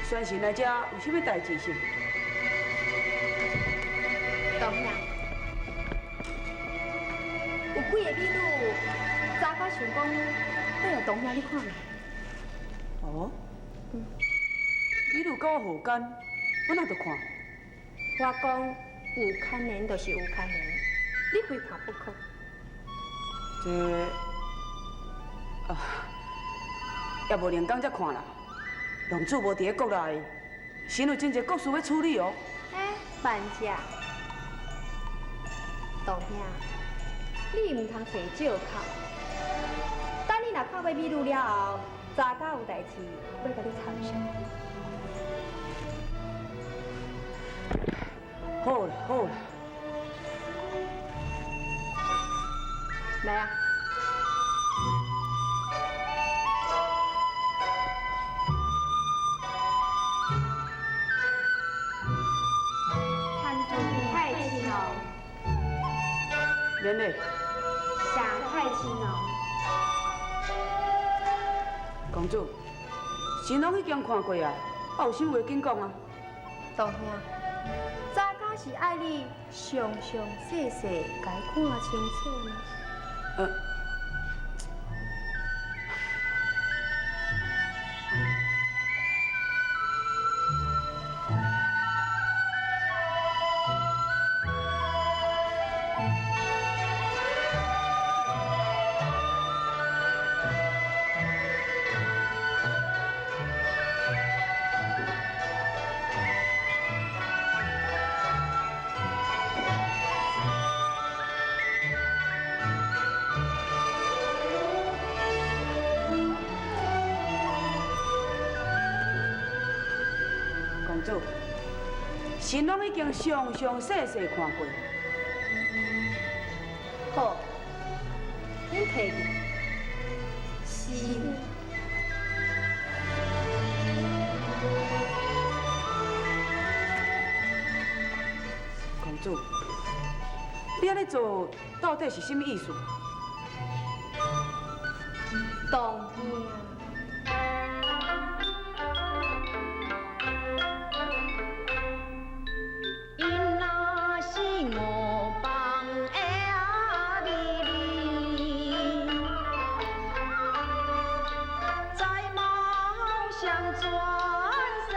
专程来遮有啥物代志是？董兄，有几个美女，早甲想讲欲予董兄你看觅。哦，美女佮我好奸，我哪著看？我讲有牵连就是有牵连，你非看不可。这啊，也无另工才看啦。浪子无伫咧国内，身有真济国事欲处理哦。欸，慢食，董兄，你毋通揣借口。等你若看过美女了后，查家有代志欲共你参详。好啦好啦。來啊！贪圖太輕哦。免嘞。啥太輕哦。公主，神龍已經看過啊，啊有啥話緊講啊？董兄，查家是愛你詳詳細細共伊看清楚呢。公主，神龍已經詳詳細細看過。好，恁提去。是。公主，你按呢做到底是啥物意思？董兄。因若是五房的啊美丽，在梦想全世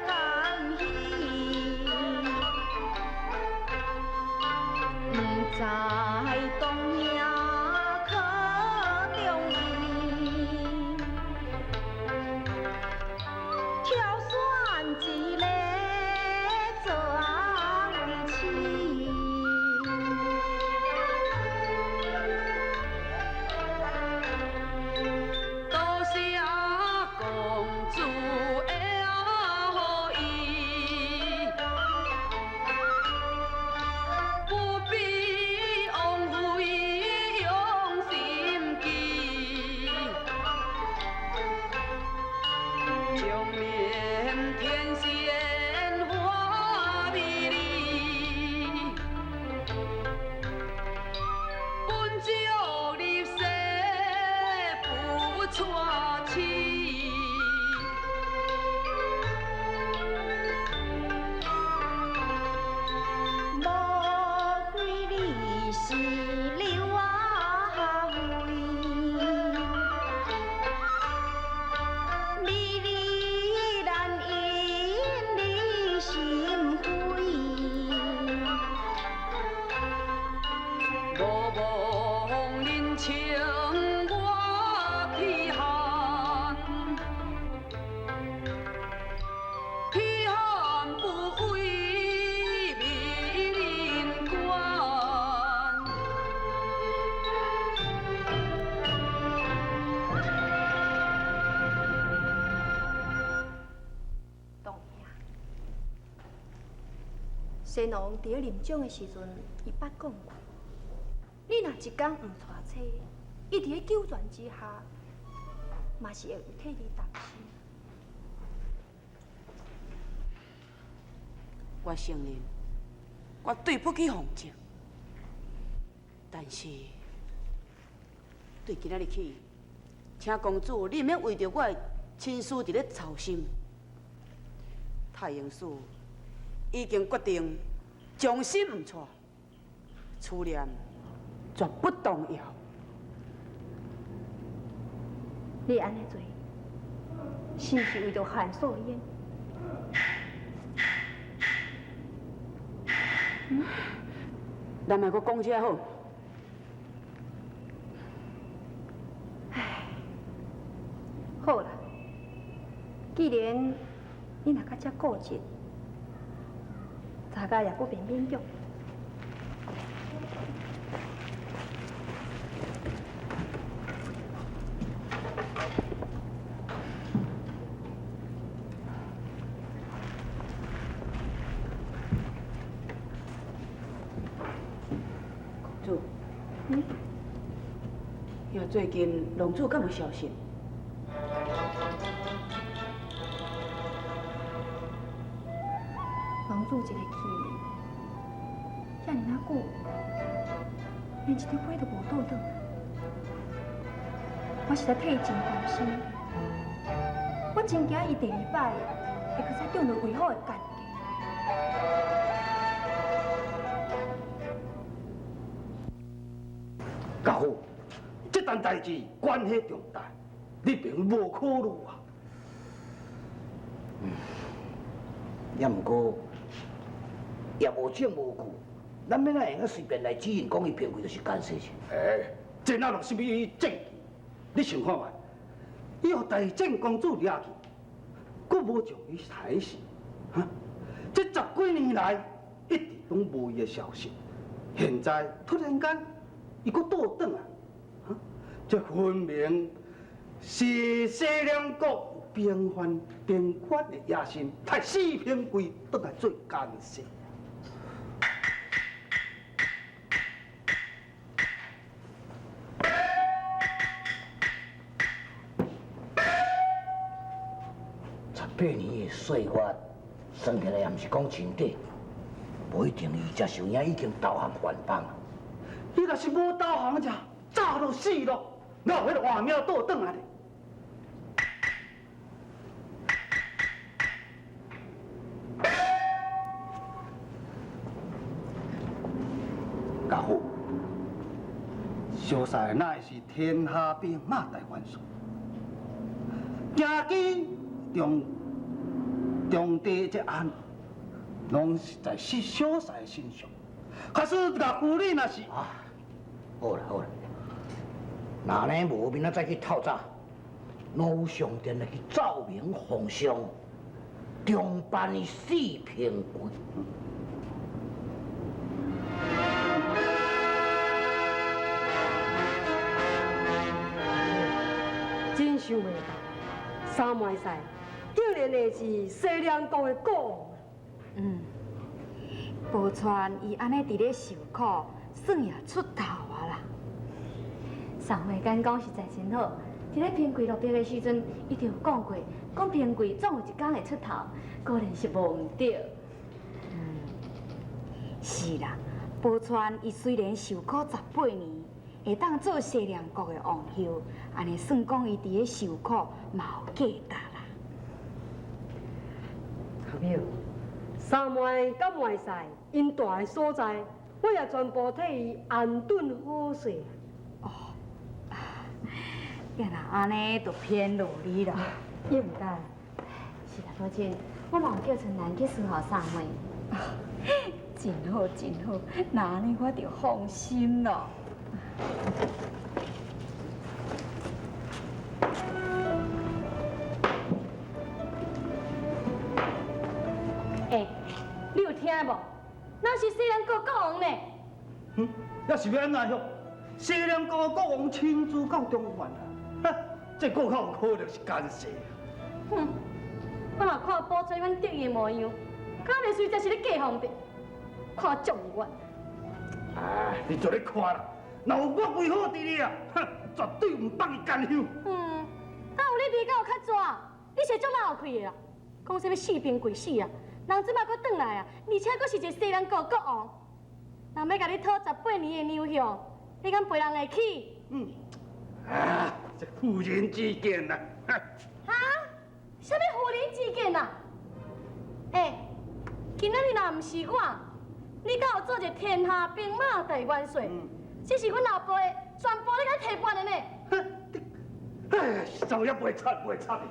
间去，不知当兄可中意，挑选一个做为妻。多謝公主的好意，不必枉費用心機，將面天仙花美麗，本就入世不娶妻。莫非你是劉阿慧？美麗難引你心扉。無忘人情我稀罕，稀罕不為美人關。董兄，神農佇咧臨終的時陣，伊捌講過，你若一工毋娶妻，伊佇咧九泉之下，嘛是會有替你擔心。我承認，我對不起鳳姐，但是對今仔日起，請公主你毋免為著我的親事佇咧操心。太英师已经决定终身毋娶，思念绝不动摇。你按呢做，是毋是为著韩素英？嗯，咱莫阁讲这好。唉，好啦，既然你若较遮固执，大家也不便勉强。公主，嗯，呀，最近龙主敢有消息？龙主一个去，遐尔仔久，连一张批都无倒转来，我实在替伊真担心。我真惊伊第二摆会阁再中著魏虎的奸计。家父，这单代志关系重大，你别无考虑啊。也毋过，也无证无据，咱欲哪会用随便来指认讲伊平贵就是奸细？哎，这哪落啥物证据？你想看觅，伊予大正公主掠去，阁无将伊杀死，哈？这十几年来一直拢无伊的消息，现在突然间伊阁倒转来，哈？这分明是西凉国兵犯兵权的野心，派四平贵转来做奸细。 18年的岁月，算起来也毋是讲真短，无一定伊才受影已经投降番邦啊。伊若是无投降者，早就死咯，哪有彼个活命倒转来咧？家父，小婿乃是天下兵马大元帅，行经中中地这案，拢是在小婿的身上。可是岳父你若是啊，好啦好啦，若按呢无，明仔载去透早，拢有上殿来去奏明皇上，重办四平贵。真想袂到，三妹婿竟然会是西凉国的国王。嗯，宝钏伊按呢伫咧受苦，算也出头啊啦。三妹敢讲实在真好，伫咧平贵落笔的时阵，伊就有讲过，讲平贵总有一工会出头，果然是无毋对。嗯，是啦，宝钏伊虽然受苦十八年，会当做西凉国的王后，按呢算讲伊伫咧受苦嘛有价值啦。阿淼，三妹佮妹婿𪜶蹛的所在，我也全部替伊安顿好势。哦，呀若按呢，就偏劳你啦。也毋敢。是啦，母亲，我嘛有叫春兰去伺候三妹。真好，真好，若按呢我就放心咯。欸，你有听无？那是西凉国国王呢。嗯，抑是欲按怎样？西凉国的国王亲自到中原啊！哈，这阁较有可能是奸细。哼，我若看宝钏阮得意的模样，敢袂随才是咧假放的，看状元。哎，你做咧看啦，若有我为好伫咧啊，哼，绝对毋放伊干休。嗯，敢有你离到较纸，你是足老气的啦。讲啥物四平贵死啊？人这摆阁转来啊，而且阁是一个西凉国国王，人欲共你讨十八年的娘相，你敢陪人会起？嗯，啊，这妇人之见啊！哈？啥物妇人之见啊？欸，今仔日若毋是我，你敢有做一个天下兵马大元帅？这是阮老爸的全部咧共提拔的呢。哎，早也袂插袂插的，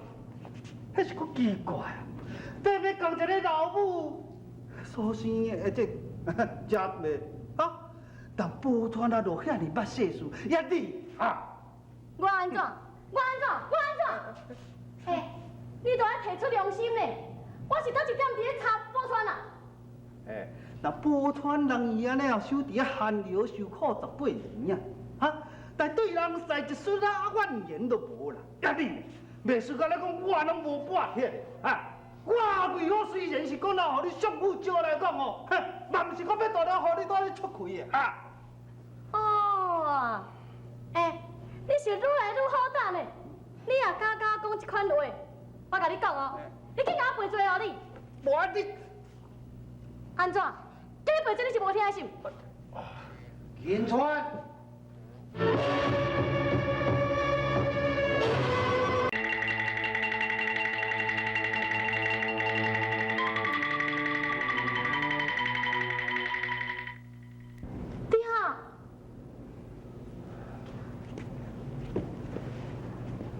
彼是阁奇怪啊！白白共一个老母所生的这食袂啊？但宝钏啊落遐尔捌世事，也你啊？我按怎？我按怎？我按怎？欸，你都爱提出良心呢！我是佗一点伫咧查宝钏啊？欸，那宝钏人伊按呢哦，守伫咧寒窑受苦十八年啊，哈！但对人世一丝仔怨言都无啦。啊你，袂输甲你讲，我拢无半铁啊！我为虎虽然是讲啦，予你相府招来讲哦，哼，嘛毋是讲欲大了，予你蹛咧出气的啊！哦，欸，你是愈来愈好胆呢！你也敢敢讲这款话，我共你讲哦，你去共我赔罪哦你！无啊你，按怎？叫你赔罪你是无听是毋？银川。对啊，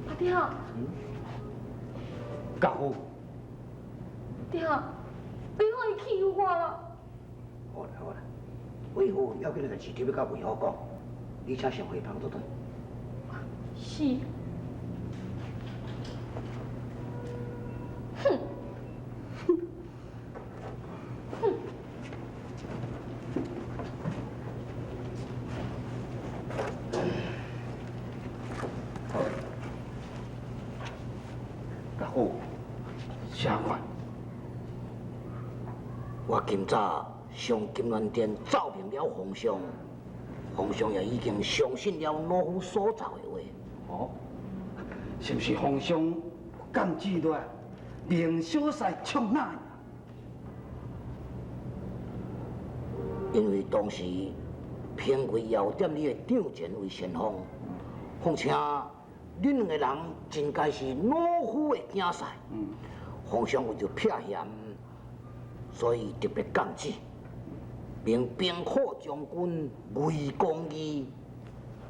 阿对啊，家父。对啊，魏虎伊欺负我啦。好啦好啦，魏虎要紧的代志，就欲佮魏虎讲，你请先回房倒转。是。哼，哼。家父，啥款？我今早上金銮殿奏明了皇上，皇上也已经相信了老夫所奏的话。哦，是毋是皇上降旨落来，命小婿创哪样？因为当时平贵要点你的长前为先锋，况且恁两个人真该是老夫的囝婿。皇上为著避嫌，所以特别降旨，命兵库将军魏公义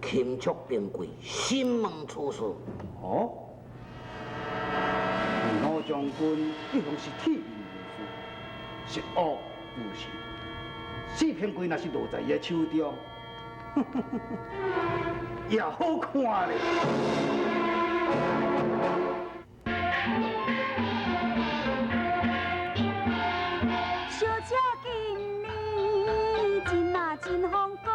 钦促兵贵审问此事。哦，魏将军一向是铁面无私，十恶不赦。四平贵若是落在伊的手中，也好看咧。小姐今年真啊真风光，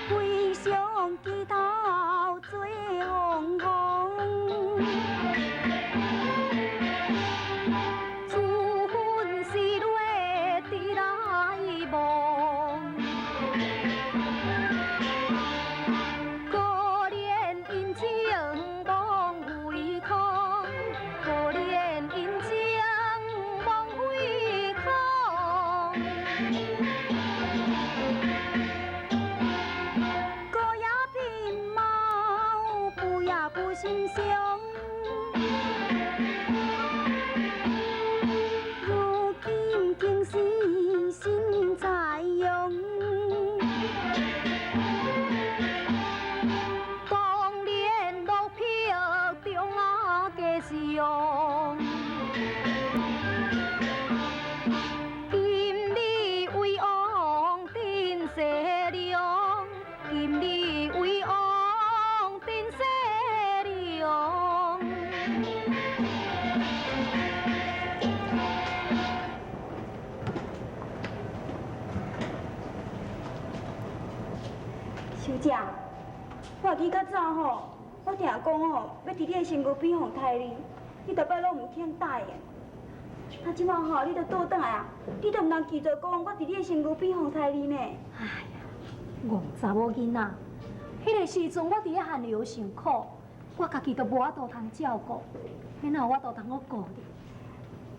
飞上枝头做凤凰，珠粉丝泪直来望，可怜阴晴望为空，可怜阴晴望为空。过也鬓毛，不也不心伤。如今竟是心在用。当年落魄中啊家上，今日为王振西凉，今日为王振西凉。小姐，我记较早吼，我听讲吼，欲伫你的身躯边予刣你，你逐摆拢毋肯答应。啊，这摆吼，你都倒转来啊，你都毋通拒绝讲我伫你的身躯边予刣你呢。哎呀，戆查某囡仔，彼个时阵我伫咧寒窑受苦，我家己都无法度通照顾，彼哪有法度通阁顾你？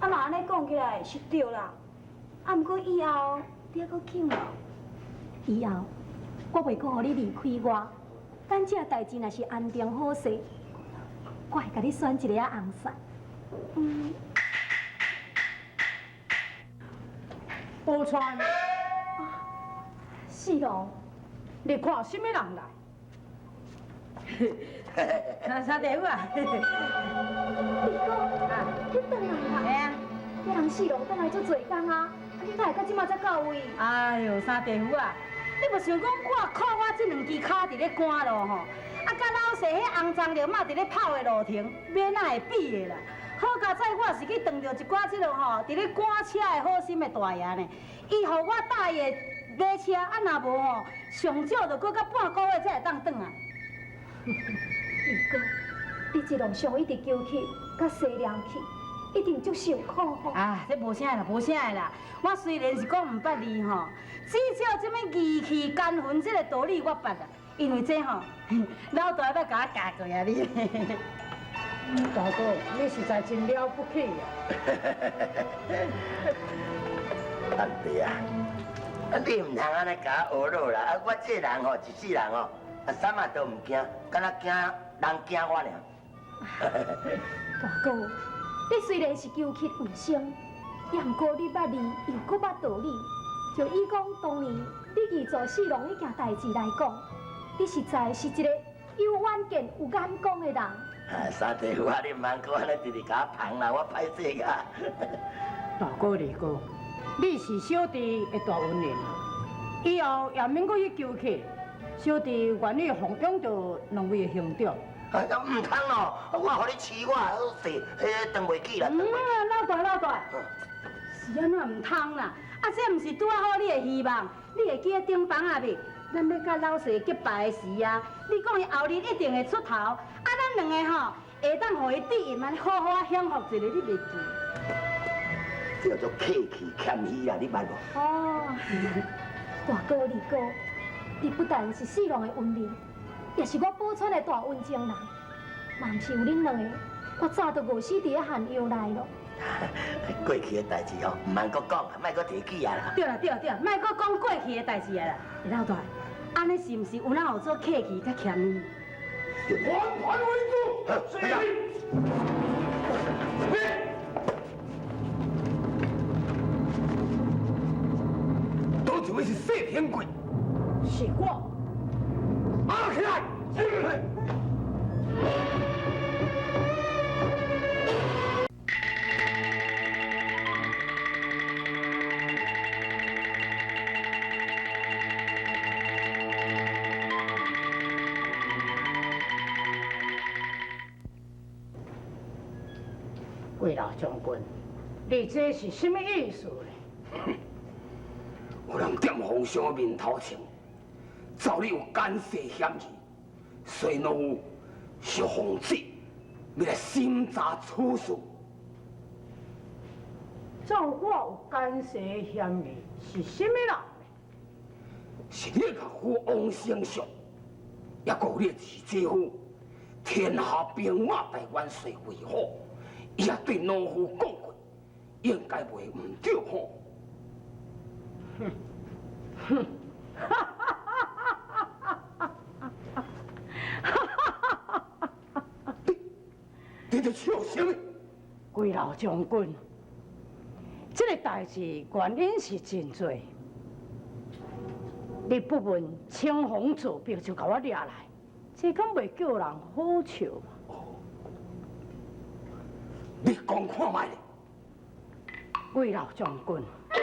啊，若按呢讲起来是对啦，啊，毋过以后你犹阁欠我。以后我袂阁予你离开我，等这代志若是安定好势，我会共你选一个仔翁婿。嗯。宝釧。四郎，你看啥物人来？三弟夫啊！二哥，你转来啦？嘿啊。这人四郎转来足济工啊，啊你哪会到这马才到位？哎哟，三弟夫啊，你无想讲我靠我这两支跤伫咧赶路吼，啊，佮老细彼红鬃绿马伫咧跑的路程，欲哪会比的啦？好佳哉，我是去撞著一寡这个吼，伫咧赶车的好心的大爷呢，伊予我搭伊的马车，啊若无吼，上少就阁到半个月才会当转来。二哥，你一路上一直求乞，佮西凉去，一定足受苦吼。啊，这无啥啦，无啥的啦。我虽然是讲毋捌字吼，至少这物义气甘魂这个道理我捌啦。因为这吼，老大捌共我教过啊你。大哥，你实在真了不起啊！阿弟啊，你毋通按呢共我学落啦！啊，我这人吼，一世人吼，啊，啥物都毋惊，敢若惊人惊我尔。大哥，你虽然是求乞为生，也毋过你捌字，又阁捌道理。就以讲当年你去做四郎彼件代志来讲，你实在是一个有远见、有眼光的人。啊，三弟夫啊，你毋通阁按呢直直共我捧啦，我歹势啊。大哥、二哥，你是小弟的大恩人，以后也免阁去求乞，小弟愿意奉养著两位兄长。啊，毋通咯！我予你饲我，势，彼当袂起啦。嗯，老大老大，是按怎毋通啦？啊，这毋是拄仔好你的希望，你会记得顶房仔未？咱欲佮老细结拜的时啊，你讲伊后日一定会出头，啊，咱两个吼会当予伊知音按呢好好仔享福一下，你袂记？叫做客气谦虚啦，你捌无？哦，大哥二哥，你不但是四郎的恩人，也是我宝釧的大恩情人。嘛毋是有恁两个，我早就饿死伫咧旱药内咯。过去的代志吼，毋通阁讲，莫阁提起啊啦。对啦对啦对啦，莫阁讲过去的代志啊啦。老大，按呢是毋是有哪有做客气佮谦虚？团团围住，是。倒一位是谢天贵？是我。拿起来！魏老将军，你这是啥物意思呢？有人踮皇上面头前，查你有奸细嫌疑，所以老夫是奉旨欲来审查此事。查我有奸细嫌疑，是啥物人？是你岳父王丞相，也阁有你的二姐夫，天下兵马大元帅魏虎。伊也对老夫讲过，应该袂毋对吼。哼，哼，哈哈哈哈哈哈！你在笑啥物？魏老将军，这个代志原因是真济，你不问青红皂白就共我掠来，这敢袂叫人好笑吗？你讲看觅咧，魏老将军。去。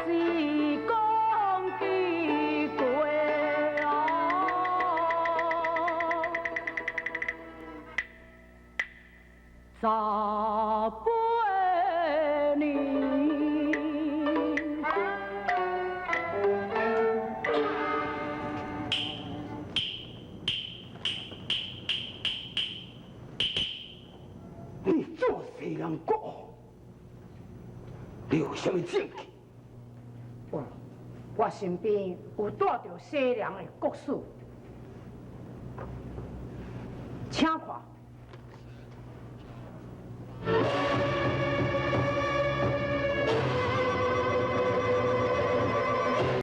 是講記過哦。18年。你做西涼國王，你有啥物證據？我我身邊有帶著西涼的國師，請看。